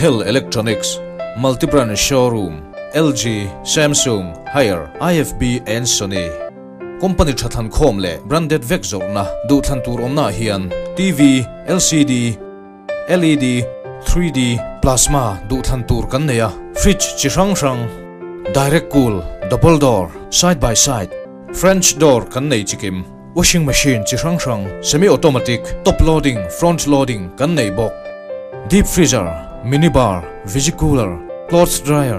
Bethel Electronics, Multi-brand showroom, LG, Samsung, Haier, IFB and Sony. Company tha thlan khawm leh branded vek zawrhna duhthlan tur awmnaah hian TV, LCD, LED, 3D, Plasma duhthlan tur kan nei a, fridge chi hrang hrang, direct cool, double door, side by side, French door kan nei chikim, washing machine chi hrang hrang, semi automatic, top loading, front loading kan nei bawk, deep freezer, mini bar, visi cooler, clothes dryer,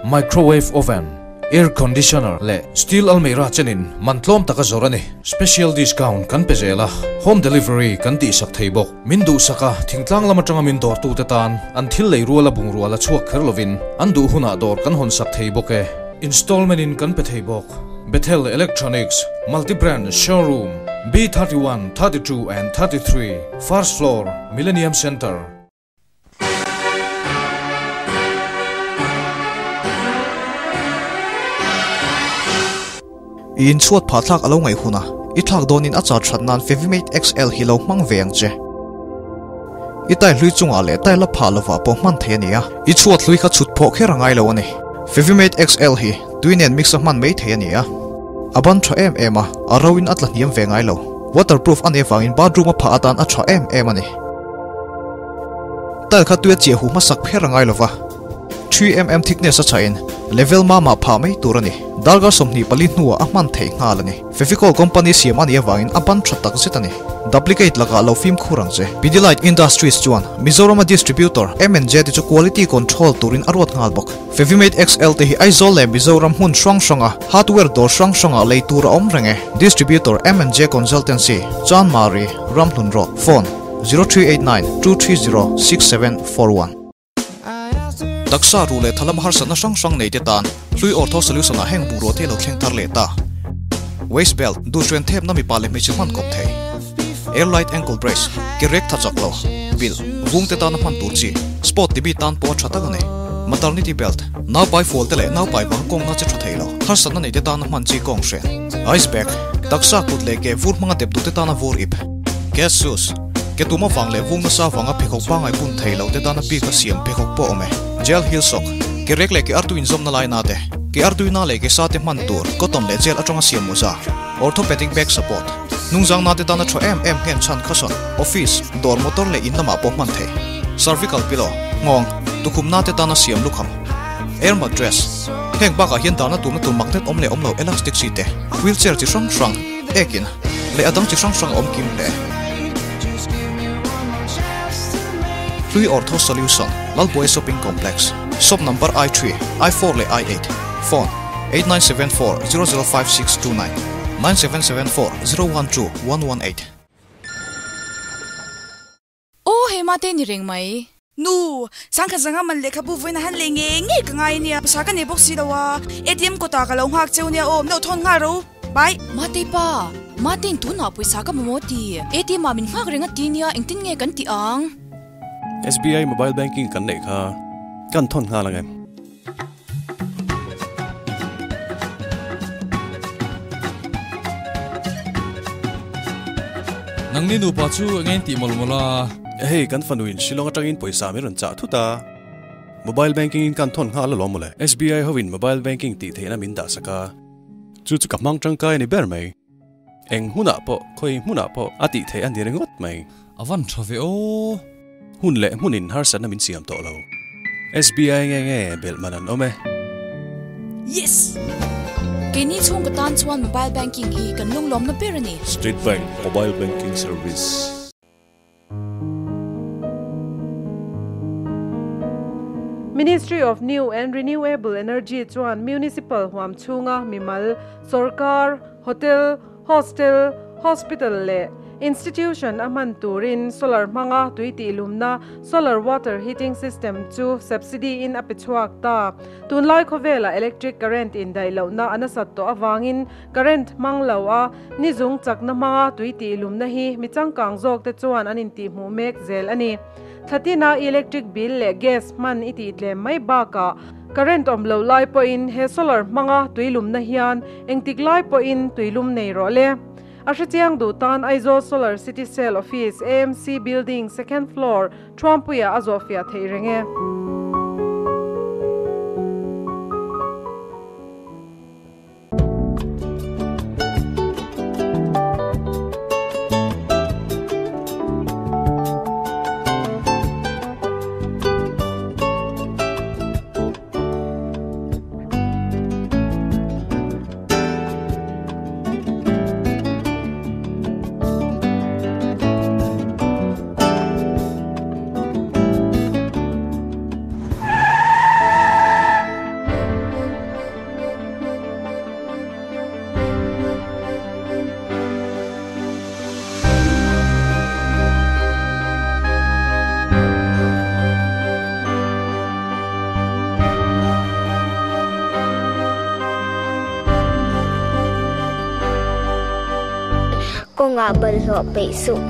microwave oven, air conditioner leh steel almeira chenin man tlawm taka zawr a ni. Special discount kan pe zel a, home delivery kan tihsak thei bawk. Min duhsak a, thingtlang lam atanga min dawrtute tan an thil lei ruala bungrua la chhuak kher lovin an duh hunah dawr kan hawnsak thei bawk e. Installment in kan pe thei bawk. Bethel Electronics, Multi-brand Showroom, B31, 32 and 33, First Floor, Millennium Centre. I inchhuat phah thlak a lo ngaih hun a, i thlak dawnin a char that nan Fevimate XL hi lo hmang ve ang che. I tai hlui chungah leh tai la phah lovah pawh hman thei a ni a, i chhuat hlui kha chhut phawh kher a ngai lo a ni. Fevimate XL hi tui nen mix a hman mai thei a ni a, a ban tha em em a, a ro in a tla hniam ve ngai lo. Waterproof a nih avangin bathroom a phah atan a tha em em a ni. Tile kha tuia chiah huh hmasak pher a ngai lova, 3mm thickness a chhahin level mama phah mai tur a ni. Darkar 24 hnuah a hman theih nghal a ni. Fevicol company siam a nih avangin a ban tha tak zet a ni. Duplicate lakah lo fimkhur ang che. Pidilite Industries chuan Mizorama distributor M&J te chu quality control turin a ruat nghal bawk. Fevimate XL te hi Aizawl leh Mizoram hmun hrang hranga hardware dawr hrang hrangah lei tur a awm reng e. Distributor M&J Consultancy, Chanmari, Ramhlun Road, Phone, 0389 230 6741. Taksa ruh leh thalam harsatna hrang hrang nei te tan hlui Ortho Solution ah heng bungrua te lo thleng thar leh ta. Waist belt, duhhren thepna mipa leh hmeichhe hman kawp thei. Airlight ankle brace, ke rek tha chak lo, bilh, vung te tana hman tur chi, sport tibi tan pawh a tha tak a ni. Maternity belt, naupai fual te leh naupai vang kawngna che tha thei lo, harsatna nei te tana hman chi kawng hren. Ice bag, taksa kut leh ke vur hmanga dep duh te tana vur ip. Gas shoes, ke tum avang leh vung nasa avanga pheikhawk pangai bun thei lo te tana bik a siam pheikhawk pawh awm e. Gel heel sock, ke rek leh ke artui inzawmna lai na te, ke artui na leh ke sa te hman tur cotton leh gel atanga siam mawza. Orthopedic back support, hnungzang na te tana tha em em nghen chhan khasawn, office, dawr motor leh in lamah pawh hman thei. Cervical pillow, nghawng, tukhum na te tana siam lukham. Air mattress, heng bakah hian dahna turna tur magnet awm leh awm lo elastic chi te, wheelchair chi hrang hrang, Ekin leh a dang chi hrang hrang a awm kim hle. Hlui Ortho Solution, Lalbuai Shopping Complex, Shop number I3, I4 leh I8, Phone, 8974 005629, 9774 012 118. Aw hei mate ni reng mai. Nu, sangkhat zanga man lehkhabu vawiin a han lei ngei ngei ka ngai ania, pawisa ka nei bawk si lo a, ATM kawtah ka lo nghak cheu nia aw, min lo thawn nghal ro, bye. Mate pa, Matein tunah pawisa ka mamawh ti, ATM ah min nghak reng a ti nia, engtin nge kan tih ang? SBI mobile banking kan neih kha kan thawn nghal ang em? Nangni nupa chu eng eng tih mawlh mawlh a? Hei kan fanuin Shillong atangin pawisa min rawn chah thut a, mobile banking in kan thawn nghal alawm mawle. SBI hoin mobile banking tih theihna min dah sak a, chu chu ka hmang tangkai a ni ber mai. Eng hmunah pawh, khawi hmunah pawh a tih theih a ni ringawt mai. A van tha ve aw. Hun leh hmunin harsatna min siam tawh lo. SBI nge nge belh man an awm e. Yes! Keini chhungkaw tan chuan mobile banking hi kan lunglawmna ber a ni. State Bank Mobile Banking Service. Ministry of New and Renewable Energy chuan Municipal huam chhunga mimal, sorkar, hotel, hostel, hospital leh institution a hman turin solar hmanga tui tihlumna solar water heating system chu subsidy in a pe chhuak ta. Tunlai khawvela electric current indaih lohna a nasat tawh avangin Current hmang lo a, ni zung chakna hmanga tui tihlumna hi mi changkang zawk te chuan an intihhmuh mek zel a ni. Thlatina electric bill leh gas hman i tih tlem mai bakah current awm lo lai pawhin he solar hmanga tuilumna hian engtik lai pawhin tuilum nei rawh le. A hrechiang duh tan Aizawl Solar City Cell Office, AMC Building, Second Floor, Thuampuiah a zawhfiah theih reng e. Kawngah bawlhhlawh peih suh.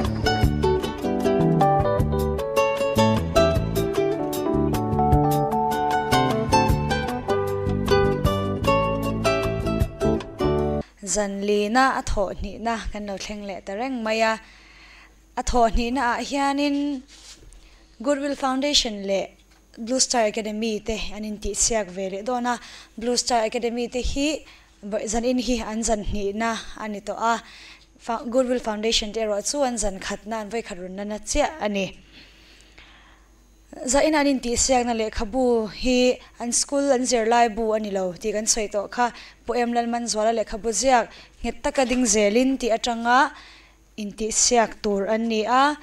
Zanlina a thawh hnihna kan lo thleng leh ta reng mai a. A thawh hnihna ah hianin Goodwill Foundation leh Blue Star Academy te an intihsiak ve leh dawn a. Blue Star Academy te hi Zanin hi an zan hnihna a ni tawh a, Goodwill Foundation te erawh chu an zan khatna, an vawikhat rawn nana chiah a ni. Zain an intihsiakna lehkhabu hi an school an zirlai bu a ni lo tih kan sawi tawh kha. Poem Lalmanzuala lehkhabu ziak nghet taka ding zelin tih atanga intihsiak tur an ni a.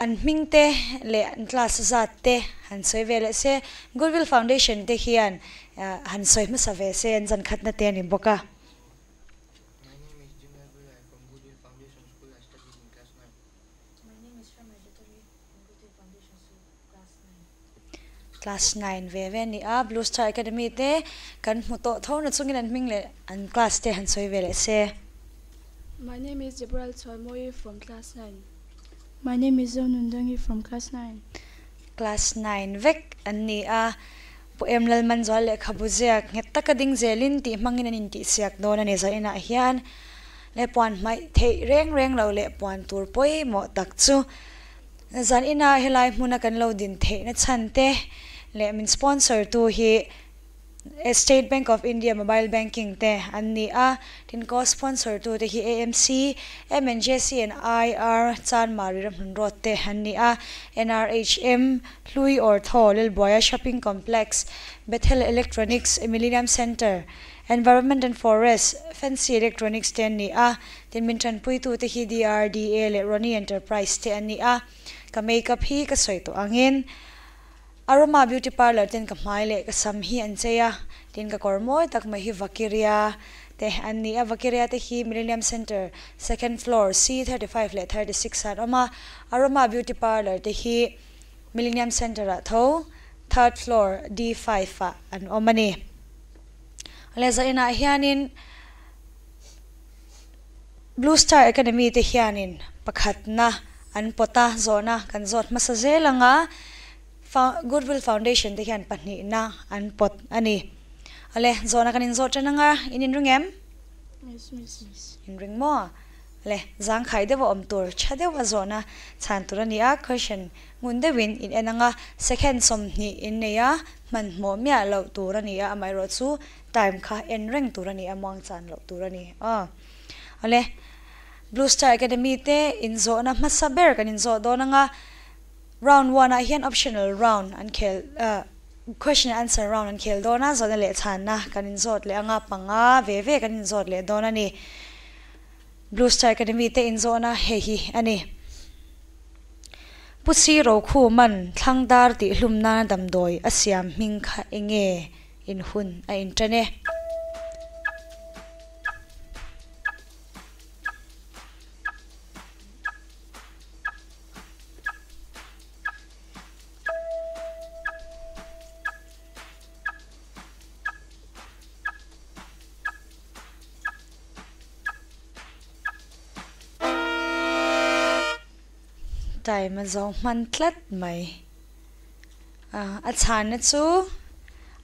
An hming te leh an class zat te han sawi ve leh se, Goodwill Foundation te hian han sawi hmasa ve se an zan khatna te a ni bawk a. My name is Junior Gulai from Goodwill Foundation School. I studied in class 9. My name is Ramai Dattari from Goodwill Foundation School, class 9. Class 9 ve ve a ni a, Blue Star Academy te kan hmu tawh tho na chungin an hming leh an class te han sawi ve leh se. My name is Jebral Chhuaimoyi from class 9. My name is Zonundangi from class 9. Class 9 vek an ni a, Pu Em Lalmanzual lehkhabu ziak nghet taka ding zelin tih hmangin an intihsiak dawn a ni. Zainah hian leh puan hmaih theih reng reng lo leh puan tur pawimawh tak chu zaninah helai hmuna kan lo din theihna chhan te leh min sponsor tu hi State Bank of India Mobile Banking te an ni a, tin co-sponsor tu te hi AMC, MNJC and IR Chanmari Ramhlun Road te an ni a, NRHM, Hlui Ortho, Lelbuaia Shopping Complex, Bethel Electronics, Millennium Centre, Environment and Forest, Fancy Electronics te an ni a, tin min tanpui tu te hi DRDA leh Ronnie Enterprise te an ni a, ka makeup hi ka sawi tawh angin. Aroma beauty parlour ten ka hmai leh ka sam hi an chei a, tin ka kawr mawi tak mai hi Vakiria te an ni a, Vakiria te hi Millennium Centre second floor C 35 leh 36 ah an awm a, Aroma beauty parlour te hi Millennium Centre ah tho third floor D five ah an awm a ni. Leh zainah hianin Blue Star Academy te hianin pakhatna an pawt a, zawhna kan zawt hmasa zel ang a, Goodwill Foundation te hian pahnihna an pawt a ni. Awle, zawhna kan inzawt tan ang a, in inring em? Yes, miss. Inring maw? Awle, zangkhai deuh a awm tur, tha deuh a zawhna chhan tur a ni a, question ngun deuhin in en ang a, second 20 in nei a, hmanhmawh miah loh tur a ni a, amaherawhchu Time kha en reng tur a ni a, muang chan loh tur a ni. Aw. Awle, Blue Star Academy te inzawhna hmasa ber kan inzawh dawn ang a, round one ah hian optional round an khel ah question and answer round an khel dawn a, zawhna leh chhanna kan inzawt leh ang a, panga ve ve kan inzawt leh dawn a ni. Blue Star Academy te inzawhna hei hi a ni. Pu Si Rokhuman Thlangdar tihhlum nana damdawi a siam hming kha enge? In hun a inṭan e. Time a zo hman tlat mai. A chhanna chu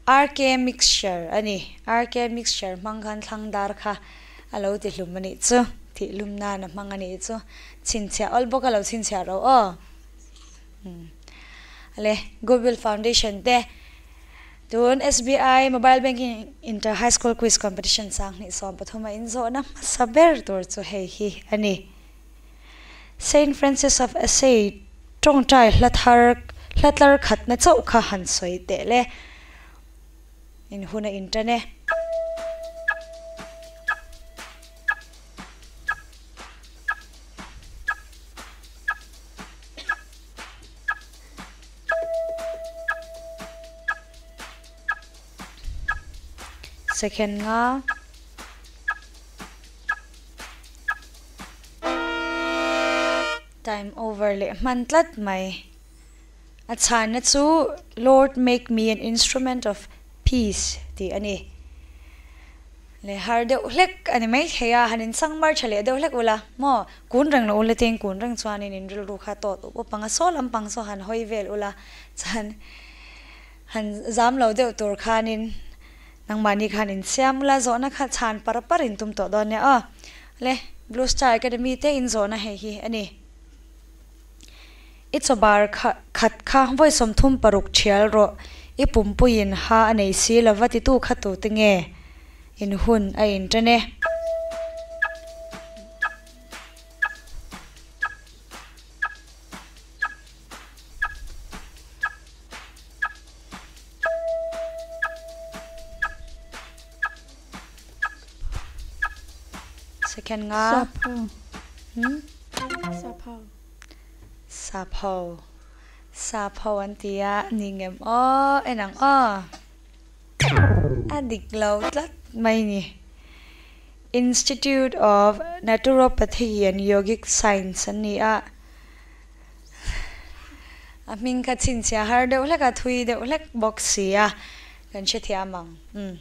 RK mixture a ni. RK mixture hmang khan thlang dar kha a lo ti hlum a nih chu. Tih lum nan a hmang a nih chu. Chhinchhiah awl bawk a lo chhinchhiah ro aw. Umm. Le Goodwill Foundation te tun SBI Mobile Banking Inter High School Quiz Competition 2013 a inzawhna hmasa ber tur chu hei hi a ni. Saint Francis of Assisi tawngtai hla thar hla tlar khatna chauh kha han sawi teh le. In hun a intan e. Second nga. Time over leh hman tlat mai. A chhanna chu Lord make me an instrument of peace tih a ni. Le har deuh hlek a ni mai thei a, han insang mar tha leh deuh hlek ula maw? Kun reng lo ula teng kun reng chuanin in rilru kha tawt up up ang a, saw lampang saw han hawi vel ula chuan han zam lo deuh tur khanin nangmahni khan insiam ula zawhna kha chhan par par in tum tawh dawn nia aw. Le Blue Star Academy te inzawhna hei hi a ni. I chawbar khat kha vawi 36 thial rawh, i pumpuiin ha a nei si lova titu kha tute nge in hun a intan e. Second nga. Sapho. Hmm? Sapho. Sapho. Sapho an ti a, ni ngem aw, en ang aw. A dik lo tlat mai ni. Institute of Naturopathy and Yogic Science an ni a. A hming kha chhinchhiah har deuh hlek a, thui deuh hlek bawk si a, kan hrethiam ang. Umm.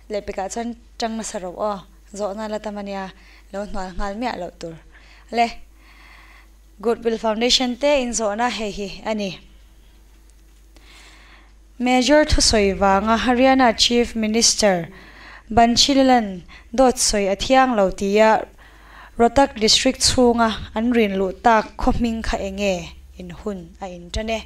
Lehpekah chuan tang nasa ro aw. Zawhna la tam a nia, lo hnual nghal miah loh tur. Le. Goodwill Foundation te inzawhna hei hi a ni. Major thusawi vanga Haryana Chief Minister Banshililan dawt sawi a thiang lo tia Rohtak District chhunga an rin luh tak khaw hming kha enge in hun a intan e.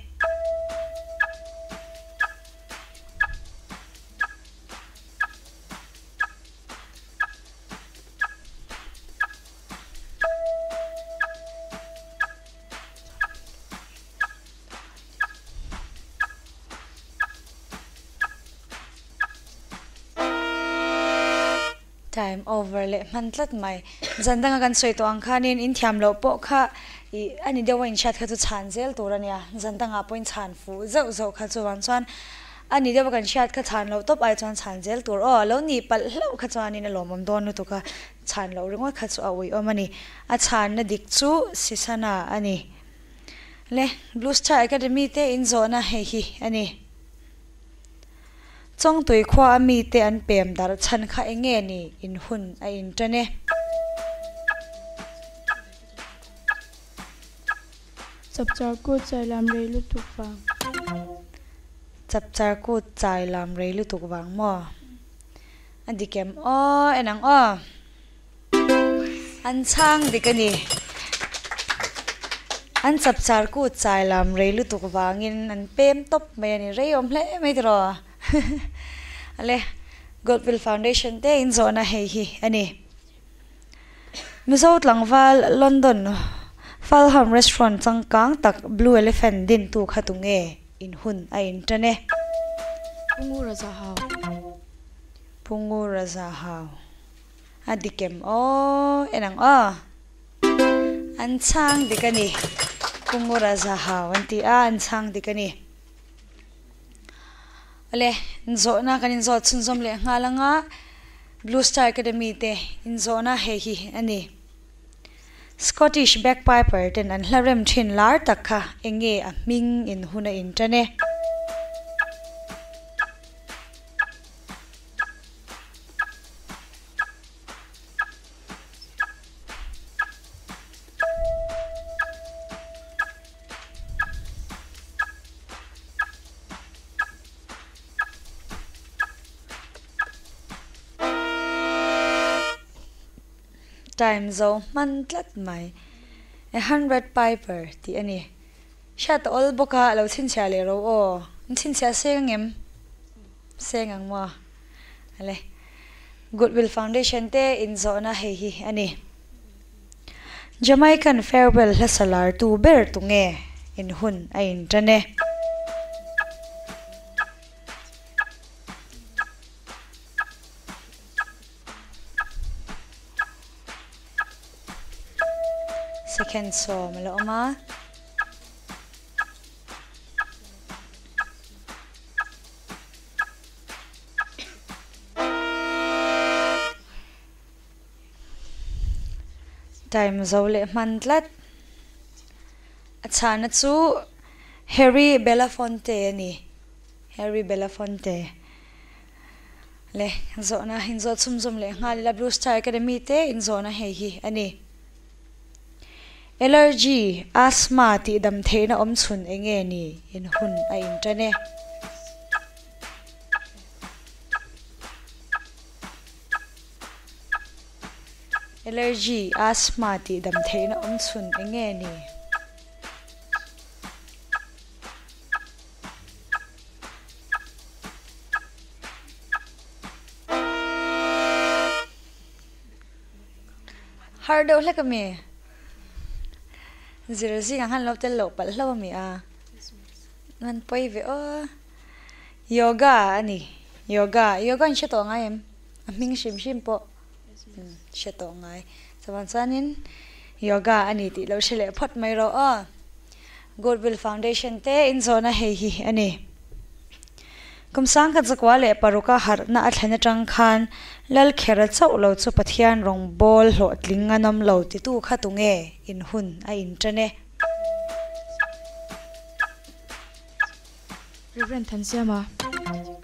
Time over leh hman tlat mai. Zan danga kan sawi tawh ang khanin in thiam loh pawh kha ih a ni deuh a inhriat kha chu chhan zel tur a nia. Zan dangah pawhin chhan fuh zeuh zeuh kha chuvang chuan A ni deuh a kan hriat kha chhan loh tawp ai chuan chhan zel tur aw, a lo nih palh hlauh kha chuanin a lawmawm dawn lutuk a, chhan loh ringawt kha chu a uiawm a ni. A chhanna dik chu Sisana a ni. Le, Blue Star Academy te inzawhna hei hi a ni. Chawngtui khua a mite an pem darh chhan kha eng nge ni in hun a intan e. Chapchar kut chai lam rei lutuk vang. Chapchar kut chai lam rei lutuk vang maw? A dik em aw en ang aw. An chhang dik a ni. An chapchar kut chai lam rei lutuk vangin an pem tawp mai a ni. Rei awm hle mai tiraw? Ale Goodwill Foundation te inzawhna hei hi a ni. Mizo tlangval London Fulham restaurant changkang tak Blue Elephant dintu kha tunge in hun a intan e. Pungu Raza Hau. Pungu Raza Hau. A dik em aw en ang aw. An chhang dik a ni. Pungu Raza Hau an ti a, an chhang dik a ni. Awle, inzawhna kan inzawt chhunzawm leh nghal anga Blue Star Academy te inzawhna hei hi a ni. Scottish bagpiper ten an hla rem thin lar tak kha eng nge a hming in hun a intan e. Time zo hman tlat mai. A hundred piper tih a ni. Hriat a awl bawk a, lo chhinchhiah leh ro aw. In chhinchhiah seng ang em? Seng ang maw? Ale. Goodwill Foundation te inzawhna hei hi a ni. Jamaican Farewell hla salar tu ber tunge in hun a intan e. Second sawm a la awm a. Time zo leh hman tlat. A chhana chu Harry Belafonte a ni. Harry Belafonte. Le, zawhna inzawh chhumzawm leh nghal ila Blue Star Academy te inzawhna hei hi a ni. Allergy, asthma tih dam theihna awm chhun eng nge ni in hun a intan e. Allergy, asthma tih dam theihna awm chhun eng nge ni? Har deuh hlek a mi? Zir zingah khan lo tel loh palh hlauh a mi a? Man pawi ve aw. Yoga a ni. Yoga. Yoga in hre tawh ngai em? A hming hrim hrim pawh hre tawh ngai. Chuvang chuanin yoga a ni tih lo hre leh phawt mai rawh aw. Goodwill Foundation te inzawhna hei hi a ni. Kum sangkhat zakua leh paruka harhna a thlen atang khan Lalkhera chauh lo chu Pathian rawngbawl hlawhtling an awm lo titu kha tunge in hun a intan e. Rev. Thansiama.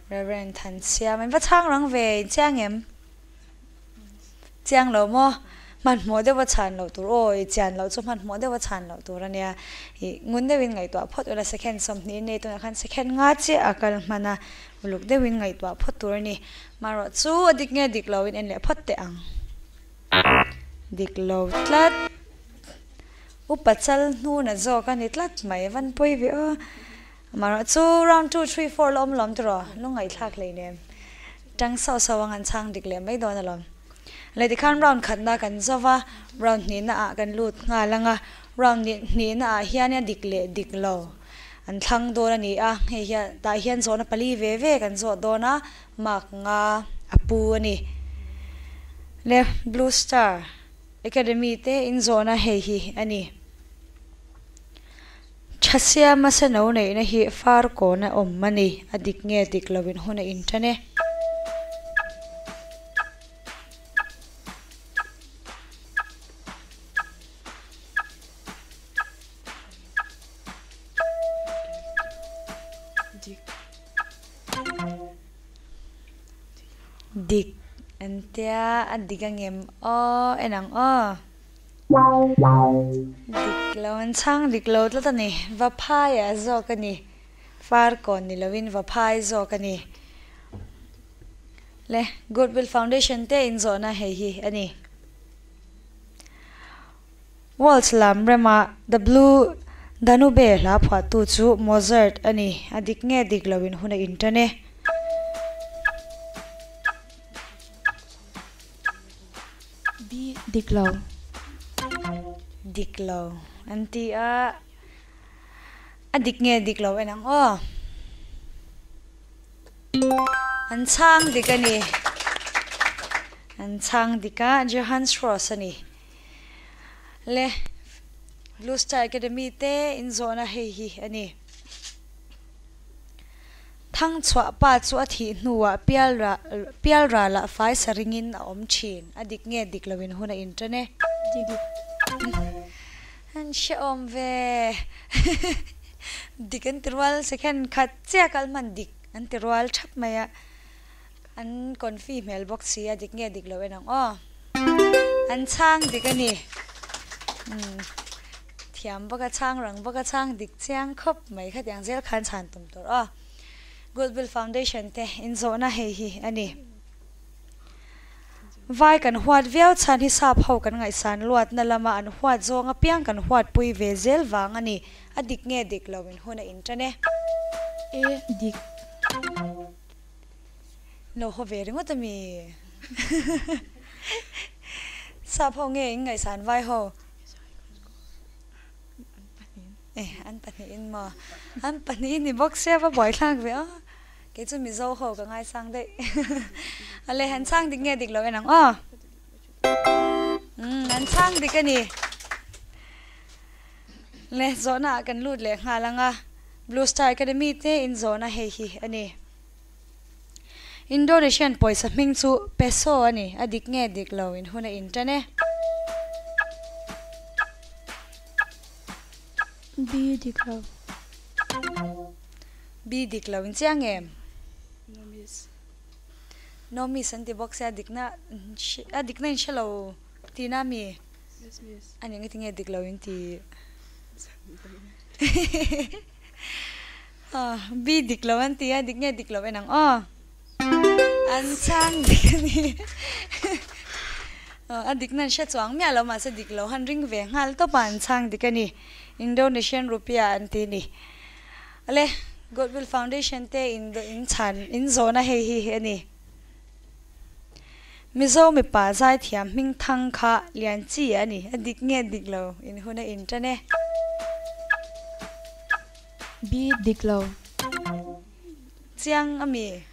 Rev. Thansiama in va chhang rang ve in chiang em? Chiang lo maw? Hmanhmawh deuha chhan loh tur aw, i chian loh chu hmanhmawh deuha chhan loh tur a nia. I ngun deuhin ngaihtuah phawt ula second 20 nei tunah khan second nga chiah a kal hman a, uluk deuhin ngaihtuah phawt tur a ni. Marawh chu a dik nge dik lo in en leh phawt teh ang. Dik lo tlat. Upa chal hnuna zawk a ni tlat mai, van pawi ve aw. Marawh chu round two, three, four la awm lawm tiraw? Lungngaihthlak hleinem. Tang sauh sauh ang an chhang dik leh mai dawn alawm. Leh tikhan round khatna kan zo va, round hnihna ah kan lut nghal ang a, round hnihna ah hian a dik leh dik lo an thlang dawn a ni a, hei hian tah hian zawhna pali ve ve kan zawh dawn a, mark nga a pu a ni. Le Blue Star Academy te in zawhna hei hi a ni. Thasiama seno neihna hi far kawn a awm a ni, a dik nge dik lo in hun a intan e. Dik an tia, a dik angem aw en ang aw. Dik lo an chhang dik lo tlat a ni. Vaphai ah zawk a ni. Farkawn ni lovin Vaphai zawk a ni. Le Goodwill Foundation te inzawhna hei hi a ni. Waltz lam rema The Blue Danube hla phuahtu chu Mozart a ni. A dik nge dik lo in hun a intan e. B Dik lo. Dik lo an ti a, a dik nge dik lo en ang aw. An chhang dik a ni. An chhang dik a, Johann Strauss a ni. Le Blue Star Academy te inzawhna hei hi a ni. Thangchhuah pa chu a thih hnuah pialralah fai sa ringin a awm thin. A dik nge dik loin hun a intan e. Dik. An hrehawm ve. Dik an ti rual second khat chiah kal hman dik an ti rual thap mai a. An confi hmel bawk si a dik nge dik lo en ang aw. An chhang dik a ni. Thiam bawk a chhang rang bawk a chhang dik chiang khawp mai khatiang zel khan chhan tum tur aw. Goodwill Foundation te inzawhna hei hi a ni. Vai kan huat viau chhan hi sap ho kan ngaihsan luatna lama an huat zawng apiang kan huatpui ve zel vang a ni. A dik nge dik lo in hun a intan e. E dik. Lo haw ve ringawt a mi? Sap ho nge in ngaihsan vai ho? E an pahnihin maw? An pahnihin ni bawk sia va buaithlak ve a. Kei chu Mizo ho ka ngaisang daih. Ale an chhang dik nge dik lo en ang aw. Umm an chhang dik a ni. Le zawhna ah kan lut leh nghal ang a. Blue Star Academy te in zawhna hei hi a ni. Indonesian pawisa hming chu Peso a ni. A dik nge dik lo in hun a intan e. B dik lo. B dik lo in chiang em? No miss. No miss an ti bawk sia dikna a dikna in hre lo tihna ami? Yes miss. A nih nge tinge dik lo in ti? B dik lo an ti a dik nge dik lo en ang aw. An chhang dik a ni. A dikna an hre chuang miah lo mahse dik lo han ring ve nghal tawp a an chhang dik a ni. Indonesian rupiah an ti a ni. Ale, Goodwill Foundation te in in chhan in zawhna hei hi a ni. Mizo mipa zaithiam hming thang kha lian chi a ni, a dik nge dik lo in hun a in tan e. B dik lo. Chiang a mi?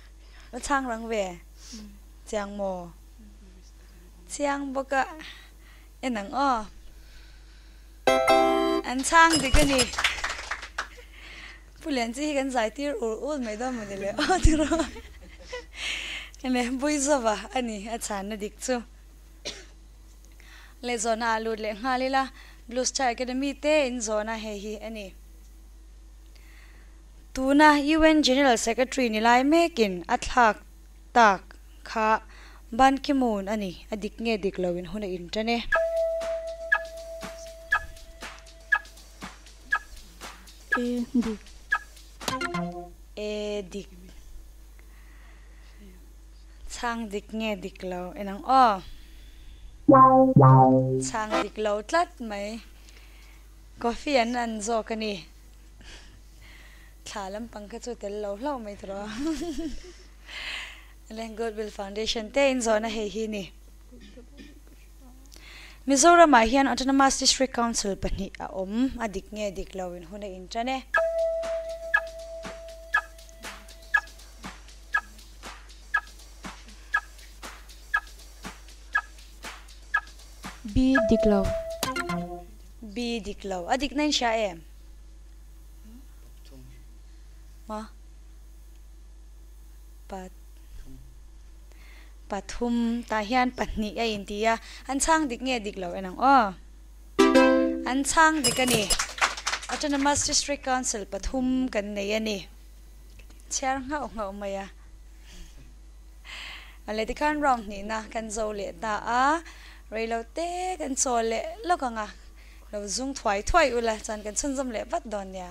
Va chhang rang ve. Chiang maw? Chiang bawk a en ang aw. An chhang dik a ni. Pu Lianchi hi kan zai tir ur ur mai dawn mawni le aw ti rawh. Enge Buizova a ni a chhanna dik chu. Leh zawhna ah lut leh nghal ila Blue Star Academy te in zawhna hei hi a ni. Tuna UN General Secretary ni lai mekin a thlak tak kha Ban Ki-moon a ni, a dik nge dik lo in hun a intan e. E dik. E dik. Chhang dik nge dik lo en ang aw. Chhang dik lo tlat mai. Coffee an an zawk a ni. Thla lampang kha chu tel lo hlauh mai tawh. Leng Goodwill Foundation te in zawhna hei hi ni. Mizoramah hian Autonomous District Council pahnih a awm, a dik nge dik lo in hun a intan e. B dik lo. B dik lo. A dik na in hria em? Ma? Pat pathum tah hian pahnih a inti a, an chhang dik nge dik lo en ang aw. An chhang dik a ni. Autonomous District Council pathum kan nei a ni. Chhiar nghauh nghauh mai a. A leh tikhan round hnihna kan zo leh ta a, reilote kan chawl leh lawk ang a, lo zung thuai thuai ula chuan kan chhunzawm leh vat dawn nia.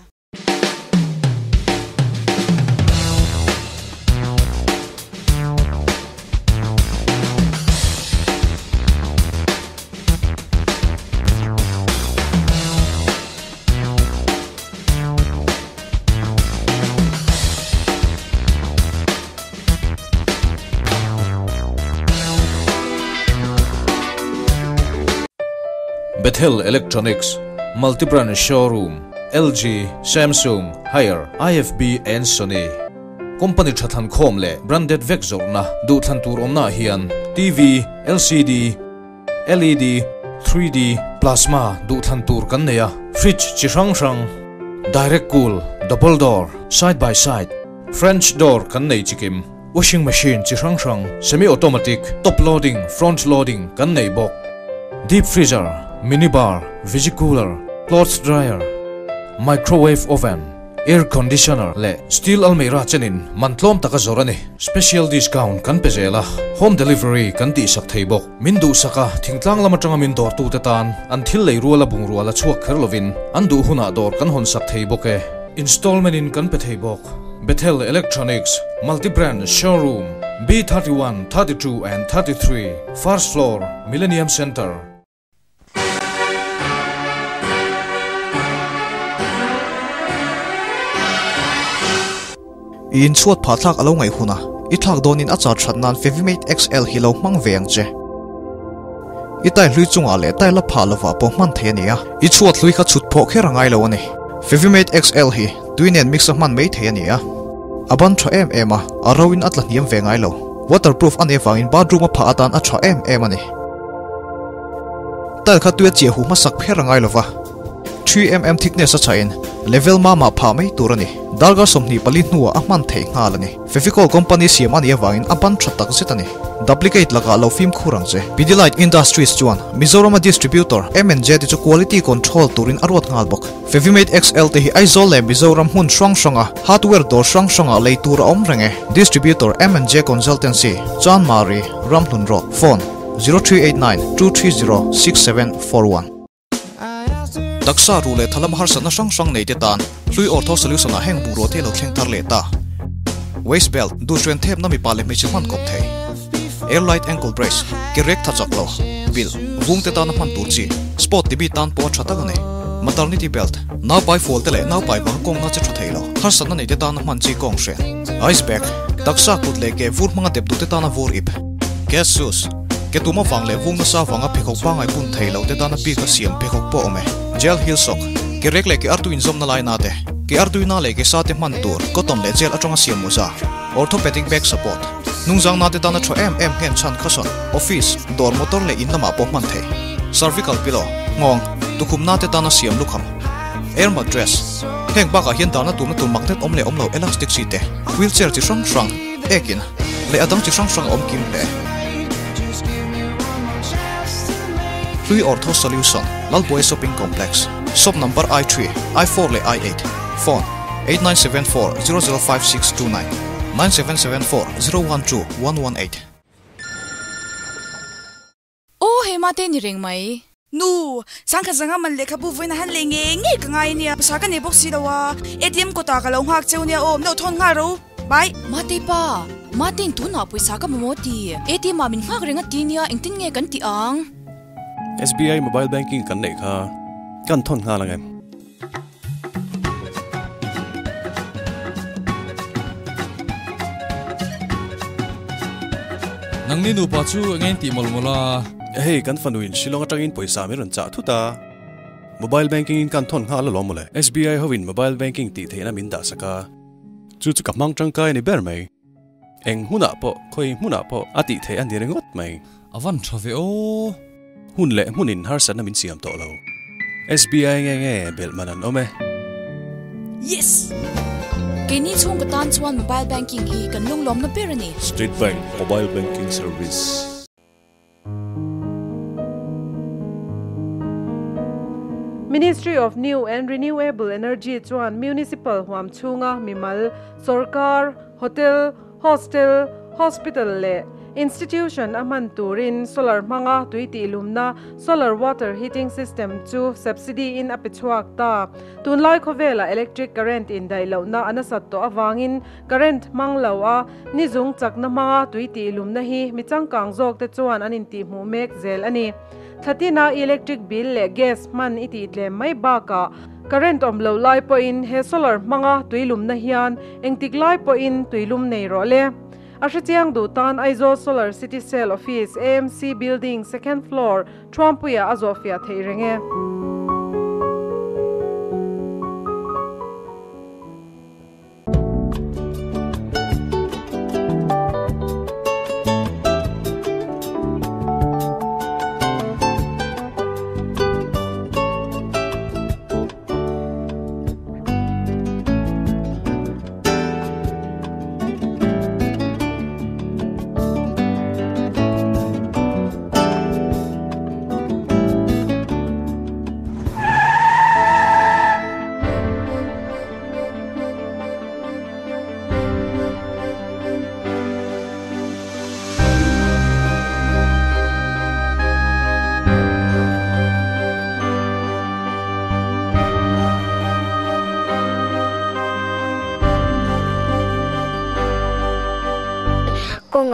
Bethel Electronics, Multi-brand showroom, LG, Samsung, Haier, IFB and Sony. Company tha thlan khawm leh branded vek zawrhna duhthlan tur awmnaah hian TV, LCD, LED, 3D, Plasma duhthlan tur kan nei a, fridge chi hrang hrang, direct cool, double door, side by side, French door kan nei chikim, washing machine chi hrang hrang, semi automatic, top loading, front loading kan nei bawk. Deep freezer, mini bar, veggie cooler, clothes dryer, microwave oven, air conditioner leh steel almeira chenin man tlawm taka zawr a ni. Special discount kan pe zel a, home delivery kan tihsak thei bawk. Min duhsak a, thingtlang lam atanga min dawrtute tan an thil lei ruala bungrua la chhuak kher lovin an duh hunah dawr kan hawnsak thei bawk e. Installment in kan pe thei bawk. Bethel Electronics, Multi Brand Showroom. B31, 32 and 33, first floor, Millennium Centre. I inchhuat phah thlak a lo ngaih hun a, i thlak dawnin a char that nan Fevimate XL hi lo hmang ve ang che. I tai hlui chungah leh tai la phah lovah pawh hman thei a ni a, i chhuat hlui kha chhut phawh kher a ngai lo a ni. Fevimate XL hi tui nen mix a hman mai thei a ni a, a ban tha em em a, a ro in a tla hniam ve ngai lo. Waterproof a nih avangin bathroom a phah atan a tha em em a ni. Tile kha tui a chiah huh hmasak pher a ngai lova. 3mm thickness a chhahin level mama phah mai tur a ni. Darkar 24 hnuah a hman theih nghal a ni. Fevicol company siam a nih avangin a ban tha tak zet a ni. Duplicate lakah lo fimkhur ang che. Pidilite Industries chuan Mizorama distributor M&J te chu quality control turin a ruat nghal bawk. Fevimate XL te hi Aizawl leh Mizoram hmun hrang hranga hardware dawr hrang hrangah lei tur a awm reng e. Distributor M&J Consultancy, Chanmari, Ramhlun Road, Phone, 0389 230 6741. Taksa ruh leh thalam harsatna hrang hrang nei te tan hlui Ortho Solution ah heng bungrua te lo thleng thar leh ta. Waist belt, duhhren thepna mipa leh hmeichhe hman kawp thei. Airlight ankle brace, ke rek tha chak lo, bilh, vung te tana hman tur chi, sport tibi tan pawh a tha tak a ni. Maternity belt, naupai fual te leh naupai vang kawngna che tha thei lo, harsatna nei te tana hman chi kawng hren. Ice bag, taksa kut leh ke vur hmanga dep duh te tana vur ip. Gas shoes, Ke tum avang leh vung nasa avanga pheikhawk pangai bun thei lo te tana bik a siam pheikhawk pawh awm e. Gel heel sock, Ke rek leh ke artui inzawmna lai na te, ke artui na leh ke sa te hman tur cotton leh gel atanga siam mawza. Orthopedic back support, Hnungzang na te tana tha em em nghen chhan khasawn, office, dawr motor leh in lamah pawh hman thei. Cervical pillow, Nghawng, tukhum na te tana siam lukham. Air mattress, Heng bakah hian dahna turna tur magnet awm leh awm lo elastic chi te, wheelchair chi hrang hrang, Ekin, leh a dang chi hrang hrang a awm kim hle. Hlui Ortho Solution, Lalbuai Shopping Complex, Shop number I3, I4 leh I8, Phone, 8974 005629, 9774 012 118. Aw hei mate ni reng mai. Nu, sangkhat zanga man lehkhabu vawiin a han lei ngei ngei ka ngai ania, pawisa ka nei bawk si lo a, ATM kawtah ka lo nghak cheu nia aw, min lo thawn nghal ro, bye. Mate pa, Matein tunah pawisa ka mamawh ti, ATM ah min nghak reng a ti nia, engtin nge kan tih ang? SBI mobile banking kan neih kha kan thawn nghal ang em? Nangni nupa chu eng eng tih mawlh mawlh a? Hei kan fanu in Shillong atangin pawisa min rawn chah thut a, mobile banking in kan thawn nghal alawm mawle. SBI ho in mobile banking tih theihna min dah sak a, chu chu ka hmang tangkai a ni ber mai. Eng hmunah pawh, khawi hmunah pawh a tih theih a ni ringawt mai. A van tha ve aw. Hun leh hmunin harsatna min siam tawh lo. SBI nge nge belh man an awm e. Yes! Keini chhungkaw tan chuan mobile banking hi kan lunglawmna ber a ni. State Bank Mobile Banking Service. Ministry of New and Renewable Energy chuan Municipal huam chhunga mimal, sorkar, hotel, hostel, hospital leh institution a hman turin solar hmanga tui tihlumna solar water heating system chu subsidy in a pe chhuak ta. Tunlai khawvela electric current indaih lohna a nasat tawh avangin Current hmang lo a, ni zung chakna hmanga tui tih lumna hi mi changkang zawk te chuan an intihhmuh mek zel a ni. Thlatina electric bill leh gas hman i tih tlem mai bakah current awm lo lai pawhin he solar hmanga tui lumna hian engtik lai pawhin tui lum nei rawh le. A hrechiang duh tan Aizawl Solar City Cell Office, AMC Building, Second Floor, Thuampuiah a zawhfiah theih reng e.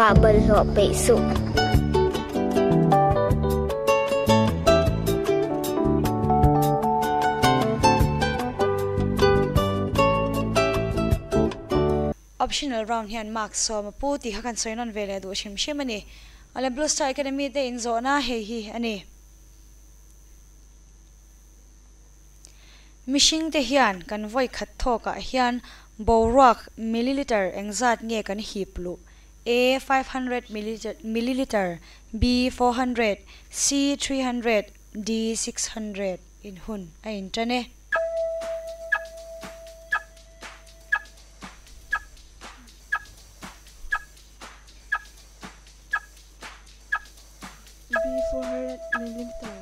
Engmah bawlhhlawh peih suh. Optional round hian mark sawm a pu tih kha kan sawi nawn ve leh duh hrim hrim a ni. Awle Blue Star Academy te inzawhna hei hi a ni. Mihring te hian kan vawi khat thawkah hian boruak milliliter engzat nge kan hip luh? A 500 milliliter, B 400, C 300, D 600 in hun a intan e. B 400 milliliter.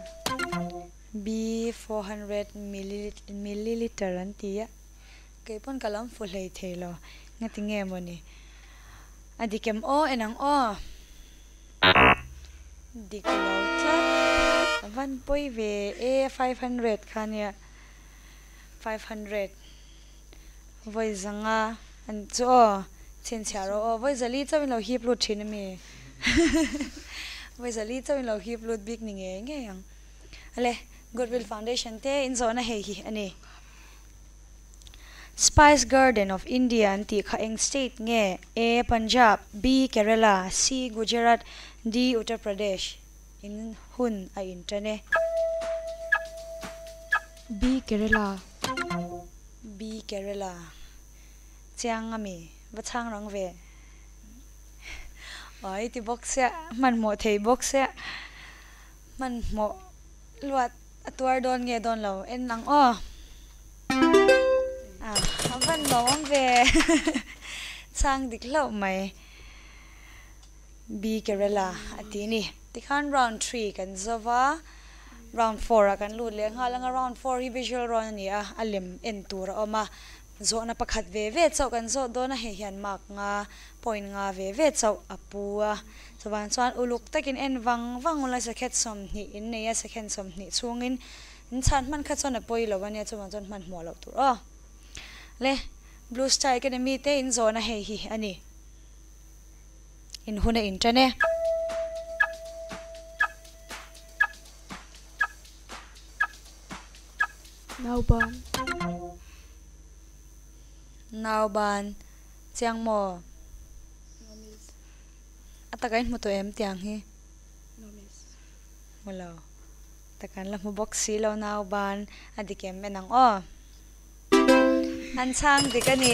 B 400 milliliter an ti a, kei pawn ka lam fu hlei thei lo, ngati nge maw ni? A dik em aw en ang aw. Dik lo tlat. A van pawi ve e 500 kha nia 500 vawi zanga an chu aw chhinchhiah rawh aw vawi zali chauh in lo hip lut thin ami vawi zali chauh in lo hip lut bik ni ngei ngei ang ale Goodwill Foundation te in zawhna hei hi a ni Spice Garden of India an tih kha eng state nge A Punjab B Kerala C Gujarat D Uttar Pradesh in hun a intan e. B Kerala. B Kerala chiang a mi va chhang rang ve ai ti bawk sia hmanhmawh thei bawk sia hmanhmawh luat a tuar dawn nge dawn lo en ang aw a a van nuam ve chhang dik hlauh mai B Kerala a ti ni tikhan round three kan zova. Round four ah kan lut leh nghal ang a, round four hi visual round a ni a, a lem en tur a awm a, zawhna pakhat ve ve chauh kan zawh dawn a, hei hian mark nga, point nga ve ve chauh a pu a, chuvang chuan uluk takin en vang vang ula second 20 in nei a, second 20 chhungin in chhan hman kha chuan a pawi lo a nia, chuvang chuan hmanhmawh loh tur aw. Le Blue Star Academy te in zawhna hei hi a ni. In hun a intan e. Nauban. Nauban. Chiang maw? No miss. A taka in hmu tawh em tiang hi? No miss. Hmu lo. Taka an la hmu bawk si lo nauban a dik em en ang aw. An chhang dik a ni.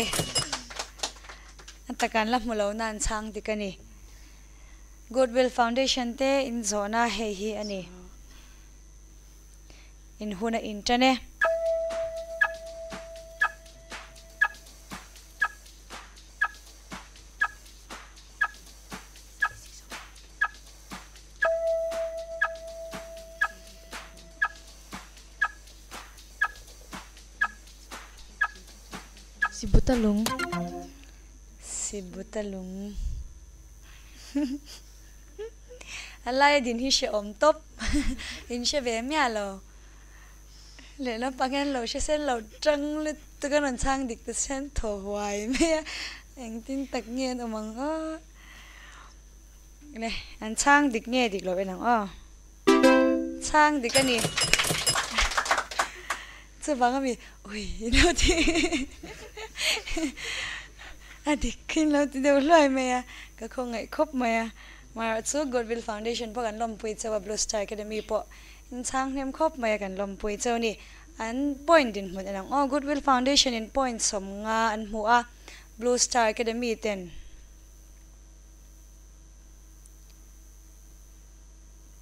A taka an la hmu lo na an chhang dik a ni. Goodwill Foundation te in zawhna hei hi a ni. In hun a intan e. Sibutalung. Sibutalung. A laia din hi hrehawm tawp. In hre ve miah lo. Lehlam pang hian lo hre sen lo tang lutuk a rawn chhang dik ta sen thaw huai mai a. Engtin tak nge an awm ang aw. Le an chhang dik nge dik lo en ang aw. Chhang dik a ni. Chuvang a mi ui lo ti a dik khin lo ti deuh hluai mai a, ka khawngaih khawp mai a. Amaherawh chu Goodwill Foundation pawh kan lawmpui cheu a, Blue Star Academy pawh in chhang hnem khawp mai a kan lawmpui cheu a ni. An point dinhmun en ang aw, Goodwill Foundation in point 50 an hmu a, Blue Star Academy ten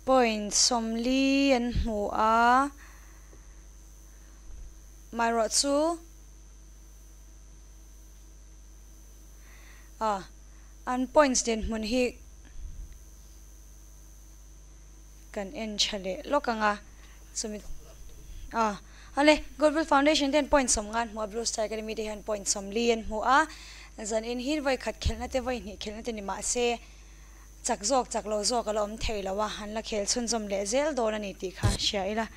point 40 an hmu a. Amaherawh chu ah an points dinhmun hi kan en tha leh lawk ang a chumi ah awle Goodwill Foundation te hian point 50 an hmu a Blue Star Academy te hian point 40 an hmu a zan in hi vawi khat khelhna te vawi hnih khelhna te ni mahse chak zawk chak lo zawk a la awm thei lo a an la khel chhunzawm leh zel dawn a ni tih kha hria ila.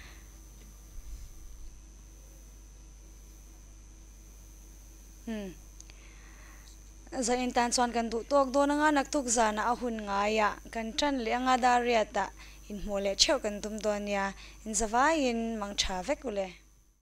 Umm. Zanin tan chuan kan duh tawk dawn anga naktuk zanah a hun ngaiah kan tan leh anga dar riatah inhmuh leh theuh kan tum dawn nia. Inzavaiin mang tha vek ule.